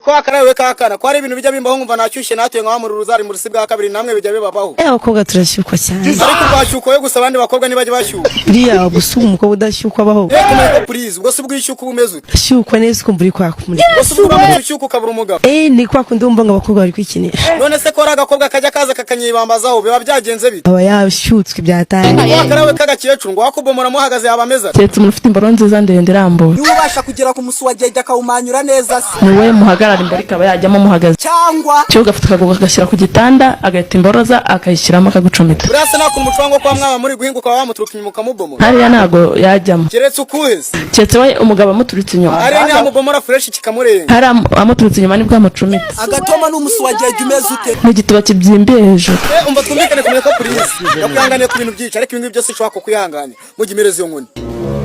Ko akarawe kakana ko hari ibintu bijya bimbaho, nkumva nashyushye, natuye nka mu ruzari mu rusi bwa kabiri, namwe bijya bibabaho? Abakobwa turashyukwa cyane. Ariko rwashyukoye gusa, abandi bakobwa ntibajya bashyukwa. Buriya gusa umukobwa udashyukwa abaho? Kumenya please, ubwo si ubwishyuka uba umeze ute? Ashyukwa neza, ukumva uri kwaka umuriro. Ubwo si ubwo uramutse ushyuka ukabura umugabo? Ni kwa kundi wumva ngo abakobwa bari kwikinisha. None se ko hari agakobwa kajya kaza kakanyibambazaho, biba byagenze bite? Aba yashyutswe byataye. Ko akarawe k'agakecuru ngo wakubomora muhagaze yaba ameze ate? Keretse umuntu ufite imboro nziza ndende irambuye. Niwe ubasha kugera ku musi wa genda akawumanyura neza se? Ni we muhagarara imboro ikaba yajyamo muhagaze. Cyangwa? Cyangwa ugafata akaguru akagashyira ku gitanda, agahita imboroza akayishyiramo akagucometa. Buriya se nta kuntu umucanga kwa mwaba muri guhinga ukaba wamuturuka inyuma ukamubomora? Hariya ntabwo yajyamo. Keretse ukuheze? Keretse we umugabo amuturutse inyuma. Hariya niho amubomora fresh kikamurenga. Hari amuturutse inyuma nibwo amucomita. Agatoma n'umusi wa genda umeze ute? Ni igituba kibyimbiye hejuru. Umva twumvikane, kumenya ko please yakwihanganiye ku bintu byinshi, ariko ibi ngibi byose ushobora kukwihanganira. Mujye imereza iyo nkoni,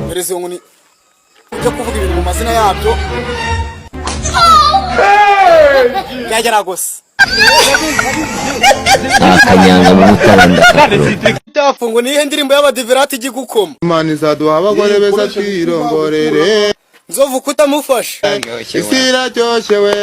mereza iyo nkoni, ujye kuvuga ibintu mu mazina yabyo byagera gusa. Akanyanga mu mutara ndakakuroga. Byafungo ni iyihe ndirimbo y'abadiverati ijya igukoma? Imana izaduha abagore beza twirongorere. Nzovu kutamufasha. Isi iraryoshye we,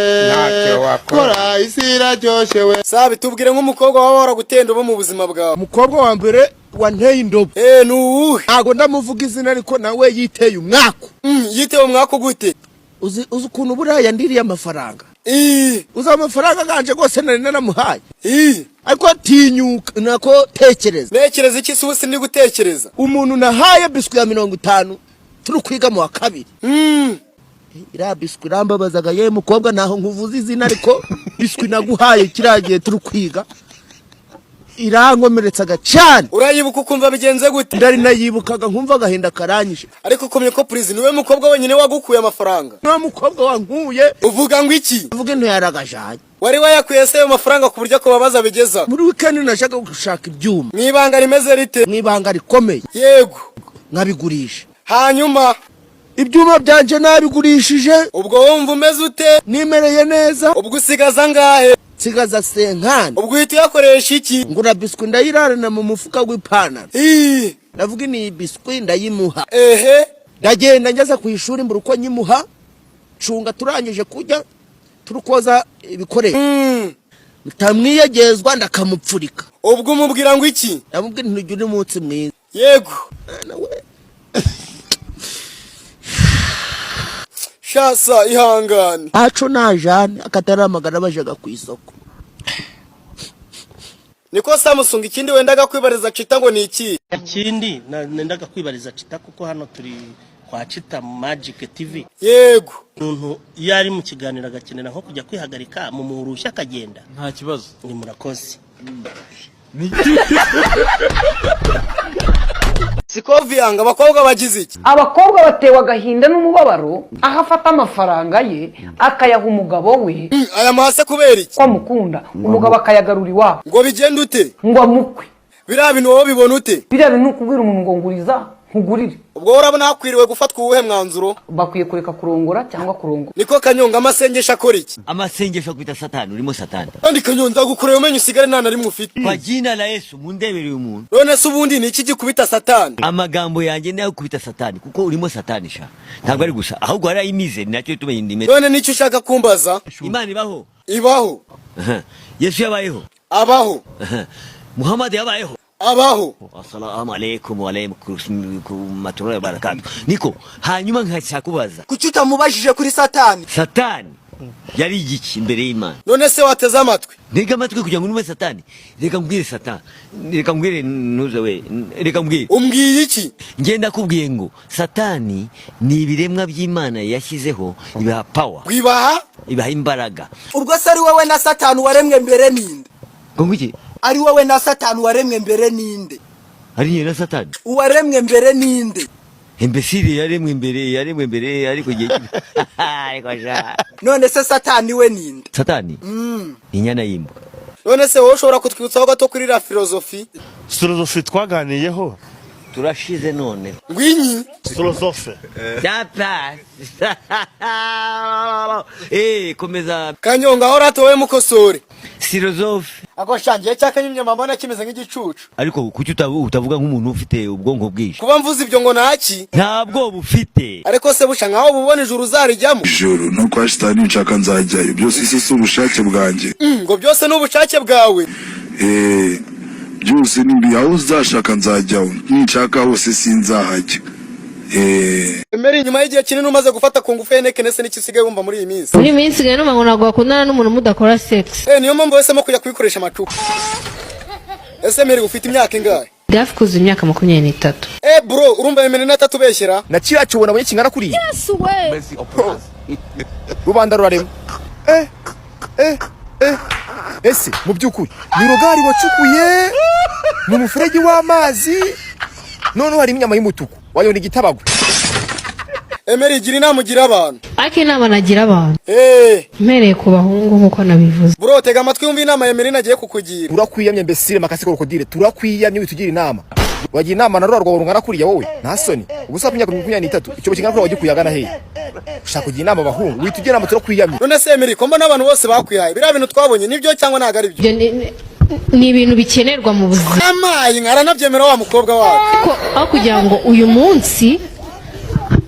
kora, isi iraryoshye we. Sabi, tubwire nk'umukobwa waba waragutenda uba mu buzima bwawe. Umukobwa wa mbere wanteye indobo. Ni uwuhe? Ntabwo ndamuvuga izina, ariko nawe yiteye umwaku. Yitewe umwaku gute? Uzi ukuntu buriya yandiriye amafaranga? Ii. Uzi amafaranga ganje rwose nari naramuhaye? Ii. Ariko tinyuka, nako tekereza. Ntekereza iki se? Ubu sindi gutekereza. Umuntu nahaye biswi ya 50 turi kwiga mu wa kabiri. Iriya biswi irambabazaga ye mukobwa, ntaho nkuvuze izina, ariko biswi naguhaye kiriya gihe turi kwiga irankomeretsaga cyane. Urayibuka ukumva bigenze gute? Ndari nayibukaga nkumva agahinda karanyishe. Ariko ukomye ko please, niwe mukobwa wenyine wagukuye amafaranga? Niwe mukobwa wankuye. Uvuga ngo iki? Uvuga ntiyaragajanye. Wari wayakuye se ayo mafaranga ku buryo akubabaza bigeza? Muri weekend nashaka gushaka ibyuma. Mu ibanga rimeze rite? Mu ibanga rikomeye. Yego. Nkabigurisha. Hanyuma? Ibyuma byanje nabigurishije. Ubwo wumva umeze ute? Nimereye neza. Ubwo usigaza angahe? Nsigaza 50. Ubwo uhita uyakoresha iki? Ngura biswi ndayirarana mu mufuka w'ipantaro. Ii. Ndavuga ni biswi ndayimuha. Ehe. Ndagenda ngeze ku ishuri mbura uko nyimuha, cunga turangije kurya turi koza ibikoresho, ntamwiyegezwa ndakamupfurika. Ubwo umubwira ngo iki? Ndamubwira nti ugire umunsi mwiza. Yego. Nawe. Shasa ihangane. Aco najane akataramagana bajaga ku isoko. Niko Samusung, ikindi wendaga kwibariza Cita ngo ni iki? Ikindi nendaga kwibariza Cita, kuko hano turi kwa Cita Magic TV. Yego. Umuntu iyo ari mu kiganiro agakenera nko kujya kwihagarika, mu murushya akagenda? Nta kibazo. Ni murakoze. Sikoviyanga, abakobwa bagize iki? Abakobwa batewe agahinda n'umubabaro aho afata amafaranga ye akayaha umugabo we. Aya mahase kubera iki? Ko amukunda, umugabo akayagarura iwabo. Ngo bigende ute? Ngo amukwe. Biriya bintu wowe bibona ute? Biriya bintu ni ukubwira umuntu ngo nguriza nkugurire. Ubwo urabona hakwiriwe gufatwa uwuhe mwanzuro? Bakwiye kureka kurongora cyangwa kurongora. Niko Kanyonga, amasengesho akora iki? Amasengesho akubita Satani, urimo Satani. Kandi Kanyonga, nzagukorera umenye usigare nta na rimwe ufite. Kwa jina la Yesu, mundebere uyu muntu. None se ubundi ni iki gikubita Satani? Amagambo yanjye nayo kubita Satani, kuko urimo Satani sha. Ntabwo ari gusa, ahubwo harayimize, ni nacyo tumenya indimi. None nicyo ushaka kumbaza? Imana ibaho? Ibaho. Yesu yabayeho? Abaho. Muhammad yabayeho? Abaho. Assalamu alaikum wa rahmatullahi wa barakatuh. Niko hanyuma nkashaka kubaza. Kuki utamubajije kuri Satani? Satani yari igiki imbere y'Imana? None se wateze amatwi? Ntega amatwi kugira ngo numve Satani. Reka mbwire Satani, reka mbwire ntuze we, reka mbwire. Umbwiye iki? Ngenda nakubwiye ngo Satani ni ibiremwa by'Imana yashyizeho, ibaha power. Wibaha? Ibaha imbaraga. Ubwo se ari wowe na Satani waremwe mbere ninde? Ngo ngiki? Ari wowe na Satani waremwe mbere ninde? Ari njye na Satani? Uwaremwe mbere ninde? Imbesire yaremwe mbere, yaremwe mbere, ariko igihe ariko sha. None se Satani we ninde? Satani ni inyana y'imbwa. None se wowe ushobora kutwibutsaho gato kuri la filozofi? Filozofi twaganiyeho. Turashize none. Ngwinyi. Filozofe. Data. Komeza. Kanyonga, aho ratowe mukosore. Si Filozofe. Ako shangiye cyakanyimye mbona kimeze nk'igicucu. Ariko kuki utavuga nk'umuntu ufite ubwonko bwinshi? Kuba mvuze ibyo ngo ntaki? Ntabwo bufite. Ariko se busha, nkaho bubona ijuru uzarijyamo? Ijoro no kwa shitani nshaka nzajyayo, byose isi si ubushake bwanjye. Ngo byose ni ubushake bwawe? Eh, byose ni aho uzashaka nzajyaho, ninshaka hose sinzahajya. Eh. Emery, nyuma y'igihe kinini umaze gufata ku ngufu Heineken, ese n'iki usigaye wumva muri iyi minsi? Muri iyi minsi rero numva ngo ntabwo wakundana n'umuntu mudakora sex. Eh, niyo mpamvu wahisemo kujya kubikoresha amacupa. Ese Emery, ufite imyaka ingahe? Ndi hafi kuzuza imyaka 23. Eh bro, urumva Emery natatubeshyera? Na kiriya cyobo nabonye kingana kuriya. Yesu we! Rubanda rurarema. Eh eh eh, ese mu by'ukuri ni rogari wacukuye mu mufurege w'amazi? Noneho harimo inyama y'umutuku, wayona igitabagwe. Emery, gira inama ugira abantu. Ariko inama nagira abantu, Eh. mpereye ku bahungu nk'uko nabivuze, Bro, tega amatwi wumve inama Emery nagiye kukugira. Turakwiyamye mbesire makasi krokodile, turakwiyamye. Witugira inama, wagira inama na rura rwawe rungana kuriya wowe? Nta soni? Ubusa imyaka 23, icyobo kingana kuriya wagikuye agana hehe? Ushaka kugira inama abahungu? Witugira inama, turakwiyamye. None se Emery, ko mbona abantu bose bakwihaye, biriya bintu twabonye nibyo cyangwa ntabwo ari byo? Ibyo ni ibintu bikenerwa mu buzima. Amayi nkaranabyemera wa mukobwa wacu. Ariko aho kugira ngo uyu munsi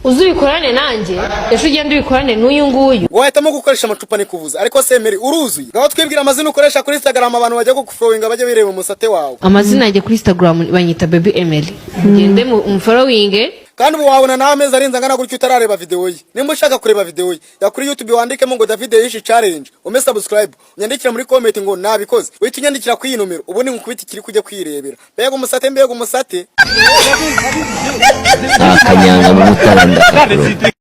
uze ubikorane nanjye, ejo ugende ubikorane n'uyu nguyu. Wahitamo gukoresha amacupa ni kuvuza. Ariko se Emery, uruzuye? Ngaho twibwira amazina ukoresha kuri Instagram, abantu bajya kugufollowinga bajya bireba umusate wawe. Amazina yanjye kuri Instagram banyita Baby Emily, mugende mumfollowinge. Kandi ubu wabona nawe amezi arenze angana gutyo utarareba video ye. Nimba ushaka kureba video ye ya kuri YouTube, wandikemo ngo David Yishi Challenge, ume subscribe, unyandikira muri comment ngo nabikoze, uhita unyandikira kuri iyi nomero, ubundi ngukubita ikiri kujya kwirebera. Mbega umusate, mbega umusate! Akanyanga mu mutara ndakakuroga.